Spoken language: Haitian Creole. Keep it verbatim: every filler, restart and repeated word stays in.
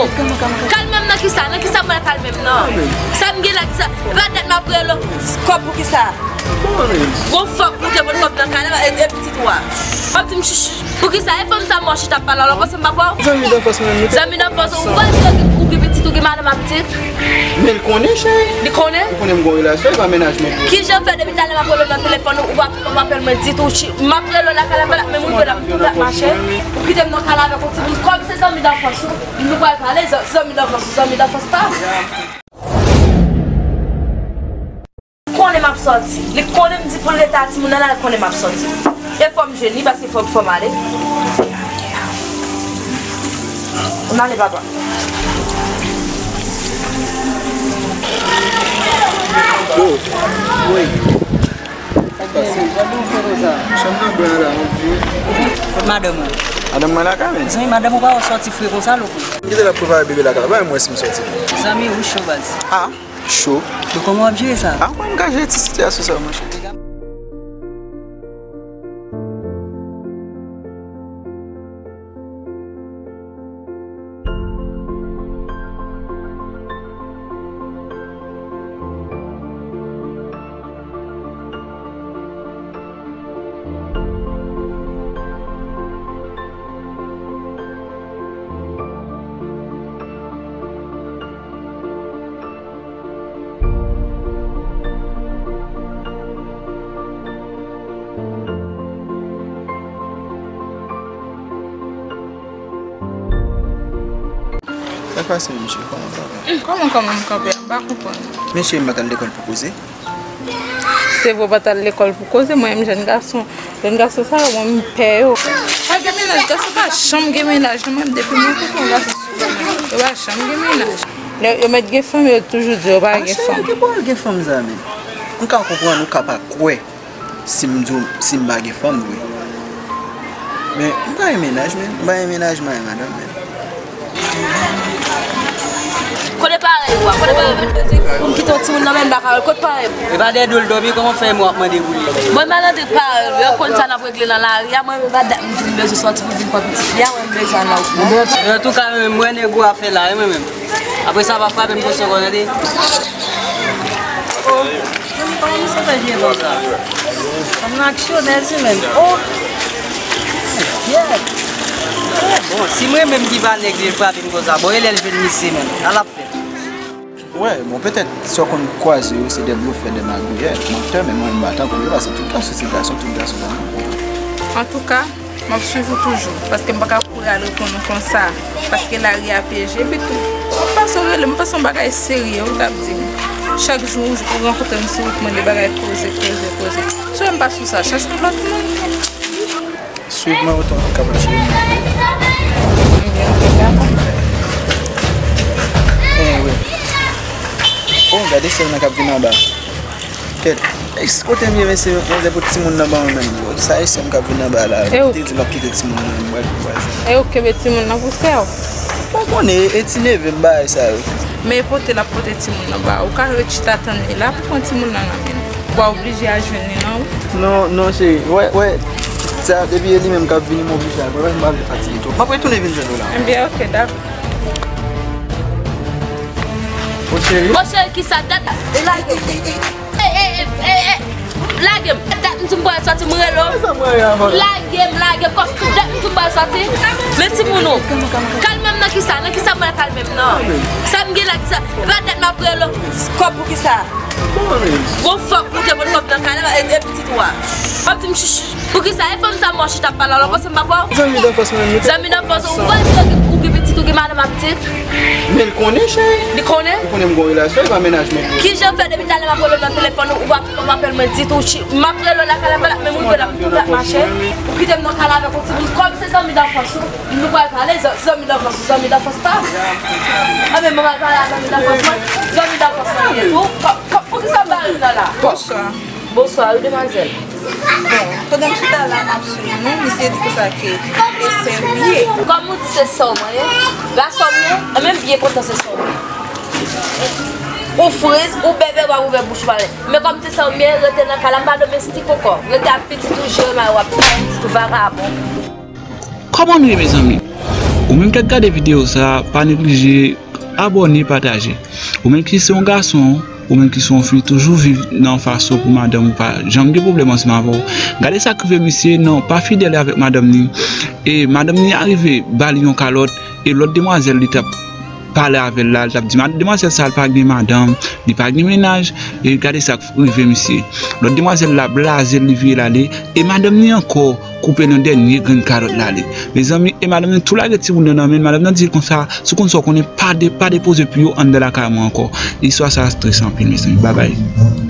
Kalme m nan kisa? Nan kisa m pral kalme m nan? Sa m gen la kisa? E pa dat m ap rele w kòb pou kisa? Bon, fòk ou te konn kòb nan kay la, e, e pitit ou a. W ap di m chichi. Pou kisa? E fanm sa mò chita ap pale alò, panse m pa kwè w? Zanmi danfans mwen menm. Zanmi danfans ou, ou pa di ou gen, ou gen pitit, ou gen madanm ak pitit? Men l konnen, cheri. Li konnen? Li konnen m gon relasyon, li pa mennaj mwen. Kijan fè depi talè m ap rele w nan telefòn ou, ou pa, ou pa pran apèl mwen ditou, chi-, m ap rele w lakay la, men m rive la, m ap mache. Ou kite m nan kay la avèk yon timoun, kòm se zanmi danfans ou, nou pral pale, zan-, zanmi danfans ou, zanmi danfans pa m. Konnen m ap sòti. Li konnen m di pou l rete ak timoun nan la, li konnen m ap sòti. E fò m jwenn li, paske fò, fò m ale. M ale, papa. Yo, wi. Sa k pase? Jan nou fè konsa? Chanm nan blan la, on vye. Kot madanm ou? Madanm mwen lakay, men. Zanmi, madanm ou pa wè w sòti fre konsa, loko. Kite l ap prepare bebe lakay la, pa wè mwen si m sòti. Zanmi, ou cho, baz. Ah. Cho. Donk, kòman w ap jere sa? Ah, mwen, m ka jere ti sitiyasyon sa, monchè. Sa k pase, mesye? Kòman w kanpe? Kòman, kòman m kanpe a? M pa konprann. Mesye, m pa t al lekòl pou koze. Se vre w pa t al lekòl pou koze, mwen menm jèn gason, jèn gason sa yo, mwen m pè yo. Pa gen mennaj, gason pa janm gen mennaj, non, mwen menm depi mwen kote yon gason sou mwen, yo pa janm gen mennaj. Yo, yo mèt gen fanm, yo toujou di yo pa gen fanm. Ki bò l gen fanm sa menm? M ka konprann ou ka pa kwè si m di w, si m pa gen fanm vre. Men, m pa gen mennaj, men. M pa gen mennaj, m pa gen madanm, men. Kote parèy ou a? Kote parèy ou? Pou m kite yon timoun nan men m, m pa ka wè l. Kote parèy ou? E pa dèyè do l dòmi, kòman w fè mwen ap mande pou li? Mwen, m al antre parèy ou, yo konn sa n ap regle nan lari a, mwen, m pa dat m di m bezwen sòti pou vin pran pitit li a, mwen, m bezwen al nan wout mwen. Antouka, mwen menm, mwen, nèg ou a fè la, wi, mwen menm. Apre sa, pa frape m konsa ankò, tande? Oh, kòman misye fè jwe konsa? Fanm nan aksyonè, li menm. Oh! Yeah! Bon, si mwen menm ki pa nèg li, l frape m konsa, bon, e lè l jwenn misye menm? Sa l ap fè? Wè, bon, petèt, sa w konn kwaze yo, se de blofè, de magouyè, mantè, men mwen, m pa tankou yo, paske tout gason se gason, tout gason pa magouyè. Antouka, m ap swiv ou toujou, paske m pa ka kouri al reponn ou konsa, paske lari a pyeje, epi tou, m panse w rele m, m panse yon bagay serye ou t ap di m. Chak jou ou rankontre m sou wout mwen, de bagay koze, koze, koze. Si w wè m pa sou sa, chache yon lòt moun. Swiv mwen otan ou kapab, cheri. Ebyen, ok, dakò. Eh, wi. Oh, gade sè w nan k ap vin anba. Kèt. Èks, kote m ye, mesye, manzè pote timoun nan ban mwen menm. Sa e sè m k ap vin anba la. E ou te di m ap kite timoun nan, mwen, mwen. E ou kenbe timoun nan pou sè w? Bon, konnen, e ti neve m bagay sa yo. Men e pote l ap pote timoun nan ba ou. Ou ka ret chita tann li la pou pran timoun nan nan men l. Ou pa oblije al jwenn li non, wi. Non, non, cheri. Wè, wè. Sa, depi e li menm k ap vini, m oblije al. Mwen, m pa vle fatige twòp. M ap retounen vin jwenn ou la. Ebyen, ok, dakò. Bon, cheri. Bon, cheri, kisa dat? E lage m. E, e, e, e, e. Lage m. Dat m di m pral sòti, m rele w. Lage m, lage m. Kòm dat m di m pral sòti. Men timoun ou. Kalme m nan kisa? Nan kisa m pral kalme m nan? Sa m gen la kisa? E pa dat m ap rele w kòb pou kisa? Bon, fòk ou te konn kòb nan kay la, e, e pitit ou a. W ap di m chichi. Poukisa e fanm sa mò chita ap pale alò, panse m pa kwè w? Zanmi danfans mwen menm. Zanmi danfans ou, ou pa di ou gen, ou gen pitit, ou gen madanm ak pitit? Men l konnen, cheri. Li konnen? Li konnen m gon relasyon, li pa mennaj mwen. Kijan fè depi talè m ap rele w nan telefòn ou, ou pa pran apèl mwen ditou, chi-, m ap rele w lakay la, men m rive la, m ap mache. Ou kite m nan kay la avèk yon timoun, kòm se zanmi danfans ou, nou pral pale, zan-, zanmi danfans ou, zanmi danfans pa m. Anben, mwen pral pale a zanmi danfans mwen, zanmi danfans mwen ye tou. Kò-, kò-, poukisa w bare m nan la? Bonswa. Bonswa, wi, demwazèl. Bon, pandan m chita la, m ap swiv nou, misye di konsa ke e sè w ye. Kòm ou di se sè w mwen ye, la sè w mwen ye, e menm byen kontan se sè w mwen ye. Ou friz, ou bèbè, w ap ouvè bouch ou pale. Men kòm se sè w mwen ye, rete nan kay la, m pa domestik ankò. Rete ak pitit ou, jere mari w ak pitit ou, vagabon. Kòman nou ye, mezanmi? Ou menm k ap gade videyo sa, pa neglije abòne, pataje. Ou menm ki se yon gason, ou menm ki se yon fi, toujou viv nan fason pou madanm ou pa janm gen pwoblèm ansanm avè w. Gade sa k rive misye, non, pa fidèl avèk madanm ni. E madanm ni arive ba li yon kalòt, e lòt demwazèl li t ap pale avè l la, li t ap di, "Mad-, demwazèl sa, li pa gen madanm, li pa gen mennaj, e gade sa k rive misye." Lòt demwazèl la blaze l, li vire l ale, e madanm ni ankò koupe nan dènye grenn kalòt l ale. Mezanmi, e madanm ni tou lage timoun nan nan men l, madanm nan di l konsa, "Si w konn sa w konnen, pa de-, pa depoze pye w anndan lakay mwen ankò." Istwa sa a très anpil, mezanmi. Babay.